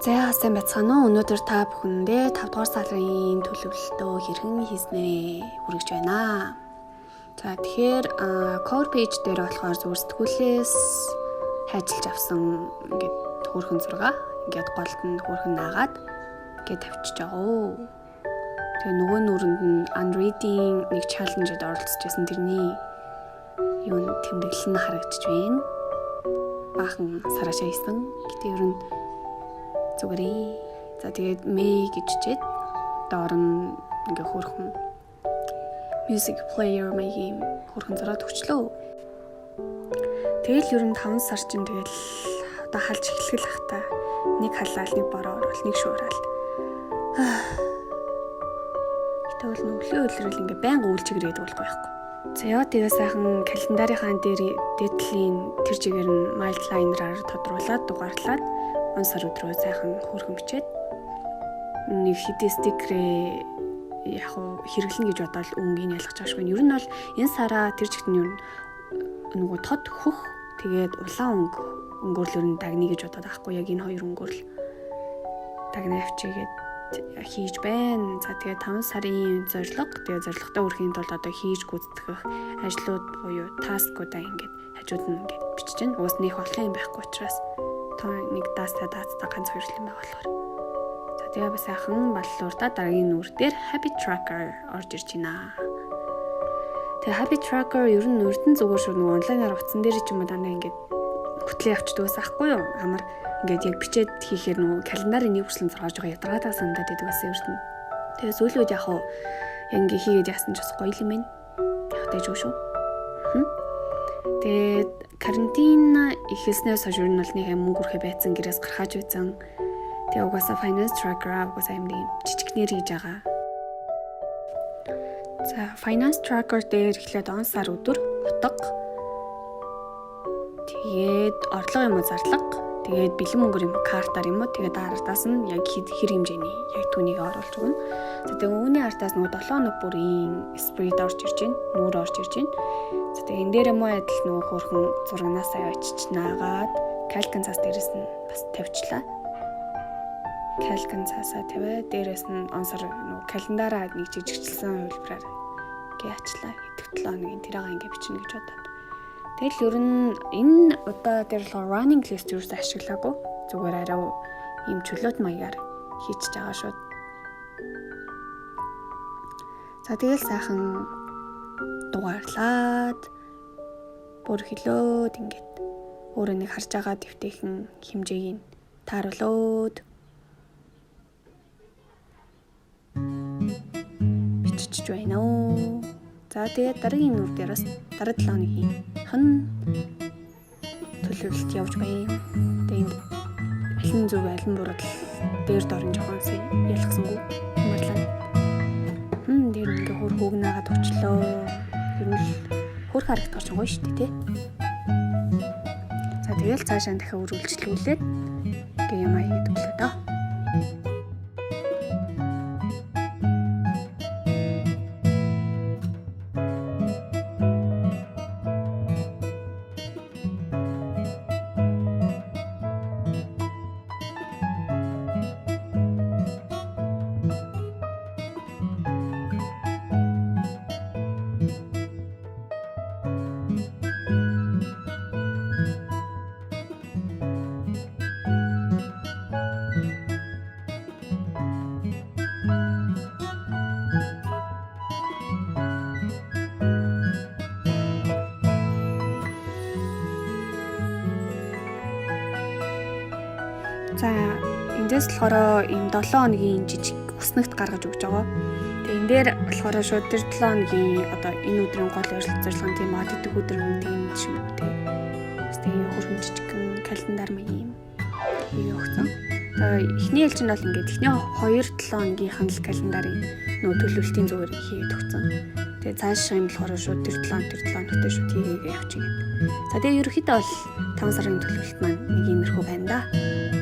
За, сайн байцгаана уу? Өнөөдөр та бүхэндээ 5 дугаар сарын төлөвлөлтөө хэрхэн хийснээ хүргэж байна. За, тэгэхээр cover page дээр болохоор зүгээр сэтгүүлээс хайчилж авсан ингээд хөөрхөн зураг ингээд голд нь хөөрхөн наагаад ингээд тавьчихж байгаа оо. Тэгээ нөгөө нүрэнд нь unreading нэг challenge-д оролцож байсан тэрний юу тэмдэглэл нь харагдчих байна. Баахан сараашаа хийсэн. Гэтэ ер нь зүгээрээ. За, тэгээд May гэж чичээд доор нь ингээ хөөрхөн music player маягийн хөөрхөн зураг төгчлөө. Тэгэл ер нь 5 сар чинь тэгэл одоо халж эхлэх л ах та. Нэг халаал, нэг бороо орвол, нэг шуурал. Гэтэл нүглийн үлрэл ингээ байнга үйлчгэрээд болохгүй байхгүй. За яа, тэгээ сайхан календарийнхаа дээр дээдлийн тэр чигээр нь mildliner-аар тодруулаад дугаарлаад он сар өдрөө сайхан хөөрхөн бичээд нэг хэдий стикерээ яг уу хэрэглэнэ гэж бодоод өнгийг ялгаж байгаа шүү. Ер нь бол энэ сараа тэр чигт нь ер нь нөгөө тод хөх, тэгээд улаан өнгө өнгөрлөөр нь дагна гэж бодоод байхгүй, яг энэ хоёр өнгөөр л дагна авчигээд хийж байна. За, тэгээд 5 сарын зорилго, тэгээд зорилготой хүрэхийн тулд одоо хийж гүйцэтгэх ажлууд буюу task уудаа ингээд хажууд нь ингээд бичиж байна. Уус нэх олон юм байхгүй учраас нэг даастай даацтай ганц хоёр юм байгаа болохоор. За, тэгээ бас сайхан баллууртаа дараагийн нүүр дээр habit tracker орж ирж байна. Тэгээ habit tracker ер нь урд нь зүгээр шүү нөгөө онлайнаар утсан дээр ч юм уу дандаа ингээд хөтлөө явчихдаг байсан ахгүй юу? Амар ингээд яг бичээд хийхээр нөгөө календарын нэг хүрслэн зургааж байгаа ядаргаатай санагдаад байдаг байсан ер нь. Тэгээ сүүлийн үед яг хуу яг ингээ хийгээд яасан ч бас гоё юм байна. Яг тэжгүй шүү. Тэгээд карантин эхэлснээс хойш ер нь бол нэг юм мөнгө үрхэ байцсан, гэрээс гарахаж байсан. Тэгээ угаасаа finance tracker угаасаа юм нэг жижигнэр хийж байгаа. За, finance tracker дээр эхлээд он сар өдөр, утга, тэгээд орлого юм уу зарлага, тэгээд бэлэн мөнгөөр юм картаар юм уу, тэгээд ардаас нь яг хэр хэмжээний яг түүнийг оруулж өгнө. За, тэгээд үүний ардаас нөгөө 7 хоног бүрийн spread орж ирж байна. Нүүр орж ирж байна. За, тэгээд энэ дээр муу адил нөгөө хөөрхөн зурагнаасаа очиж наагаад calc цаас дээрээс нь бас тавьчлаа. Calc цаасаа тавиад дээрээс нь он сар нөгөө календараа нэг жижигчлсэн хувилбараар ингээ яачлаа. Идэх 7 хоногийн тэрийг ингээ бичнэ гэж бодоод. Тэгэл ер нь энэ удаа дээр болохоор running list юу ч ашиглаагүй. Зүгээр арай ийм чөлөөт маягаар хийчихэж байгаа шүү. За, тэгэл сайхан дугаарлаад бүр хилөөд ингээд өөрөө нэг харж байгаа дэвтэйхэн хэмжээг нь тааруулаад бичиж байна уу. За, тэгээд дараагийн нүр дээр бас дараа 7 хоногийн хан төлөвлөлт явж байна. Тэгээд энд аль нь зөв, аль нь буруу дээр дор нь жоохон ялгсангүй хамарлаа. Дээр ингээ хөр хөөгнаагаад өчлөө. Ер нь л хөрх харагдах чинь гоё шүү дээ, тий. За, тэгэл цаашаа дахиад үргэлжлүүлээд ингээ юм аяа гэдэг лээ доо. За, эндээс болохоор ийм 7 хоногийн жижиг өснөгт гаргаж өгч байгаа. Тэгээ энэ дээр болохоор шууд тэр 7 хоногийн одоо энэ өдрийн гол зорилго нь тийм аа тэдэх өдөр нь тийм ч юм уу те. Бас тэгээ хөрхөн жижигхэн календар маяг юм хийгээ өгсөн. За, эхний ээлжинд бол ингээд эхний 2 7 хоногийнх нь л календарын нөгөө төлөвлөлтийн зүгээр хийгээд өгсөн. Тэгээ цааш юм болохоор шууд тэр 7 хоног тэр 7 хоногтой шууд хийгээгээ явчихъя. За, тэгээ ерөнхийдөө бол 5 сарын төлөвлөлт маань нэг иймэрхүү байна да.